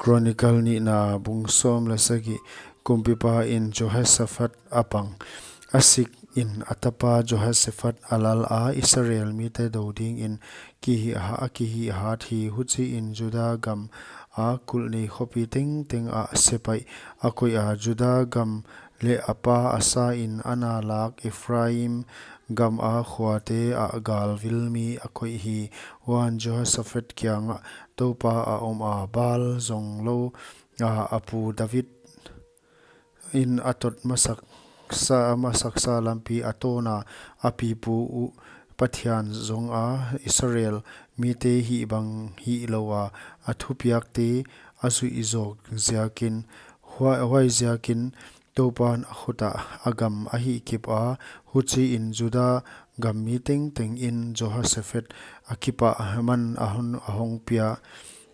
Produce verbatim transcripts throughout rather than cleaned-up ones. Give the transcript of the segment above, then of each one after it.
Chronicle nihna bung sawm leh sagih. Kumpipa in Jehoshaphat a pang. A sik in a tapa Jehoshaphat a lal a, Israel mite dou dingin kihih ha-, a kihihhat hi. Huchiin Juda gam a kulh nei khopi tengteng ah sepaih a koih a, Juda gam leh a pa Asa in a na lak Ephraim gam a khuate ah galvil mi a koih hi. Huan Jehoshaphat kiangah Toupa a om a, Baal zong lou a, a pu David in a tot masaksa, masaksa lampi a tawn a, a pipu uh Pathian zong a, Israel mite hihbang hihlou a, a thupiakte a zuih zawk ziakin, huai, huaiziakin Toupan a khut ah a gam a hihkip a. Huchiin Juda gam mi tengteng in Jehoshaphat a kipah man a hon, a hong pia,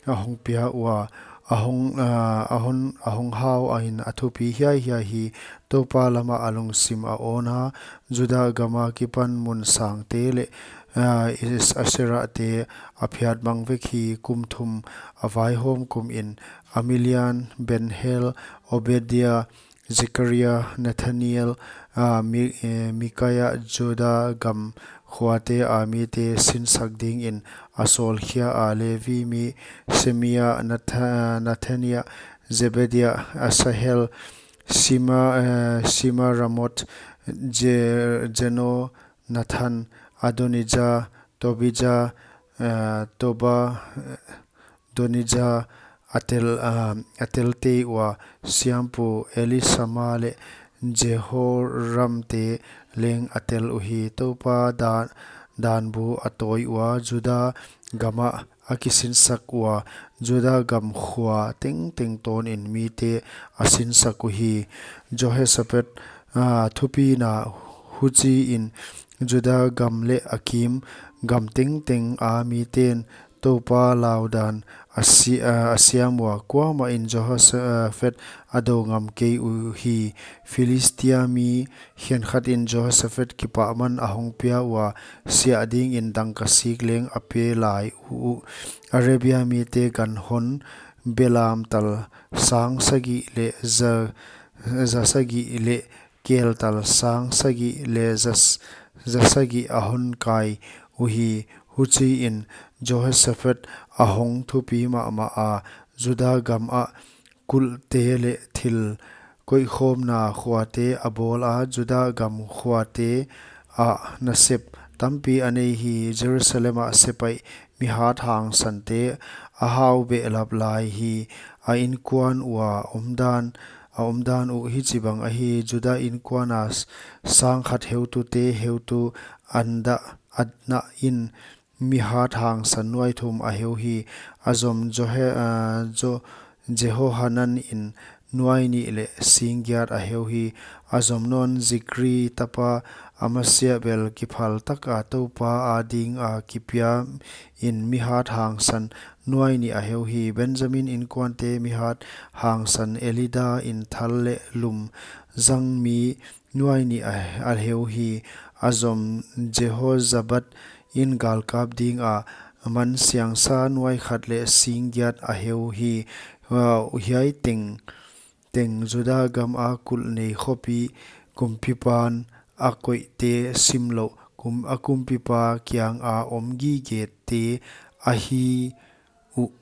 a hong pia ua, a hong, ah, a hon, a hong hau a in a thupi hiaihiai hi. Toupa lamah a lungsim a awn a, Juda gam akipan mun sangte leh, ah, Is-, Aserahte a phiatmang vek hi. Kum thum a vaihawm kumin Amminadab, Benhur, Obadiah, Zechariah, Nethanel, ah, Mi-, eh, Micaiah, Juda gam khuate a mite sinsak dingin a sawlkhia a, Levi mi Shemaiah, Natha-, Nethaniah, Zebadiah, Asahel, Shema-, eh, Shemiramoth, Je-, Jehonathan, Adonijah, Tobijah, eh, Toba, eh, Adonijah, a tel, ah, a telte ua, siampu Elisama leh Jehoramte leng a tel uhi. Toupa dan, danbu a tawi ua, Juda gam ah a kisinsak ua, Juda gam khua tengteng tawnin mite a sinsak uhi. Jehoshaphat, ah, thupina. Huchiin Juda gam leh a kim gam tengteng a miten Toupa laudan a si-, a, a siam ua, kuamah in Jehoshaphat a dou ngam kei uhi. Philistia mi khenkhat in Jehoshaphat kipah man a hong pia ua, siah dingin dangka sik leng a pe lai uh. Arabia mite ganhon belam tal sang sagih leh za, za sagih leh kel tal sang sagih leh za s-, za sagih a hon kai uhi. Huchiin Jehoshaphat a hong thupi mahmah a, Juda gam ah kulhte leh thil koihkhawmna khuate a bawl a, Juda gam khuate ah nasep tampi a nei hi. Jerusalem ah sepaih mihat hangsante a hau behlap lai hi. A inkuan ua omdan, a omdan uh hichibang ahi. Juda inkuan a s-, sang khat heutute heutu Adna, Adna in mihat hangsan nuai thum a heu hi. A zom Johe-, ah, Jo-, Jehohanan in nuai nih leh sing giat a heu hi. A zom nawn Zikri tapa Amasia bel kiphal taka Toupa adinga kipia in mihat hangsan nuai nih a heu hi. Benjamin inkuante mihat hangsan Elida in thal leh lum zang mi nuai nih a, a heu hi. A zom Jehozabad in galkap dinga man siangsa nuai khat leh sing giat a heu hi. Ah, hiai teng, teng Juda gam a kulh nei khopi kumpipan a koihte simlouh, kum-, a kumpipa kianga om gigete ahi uh.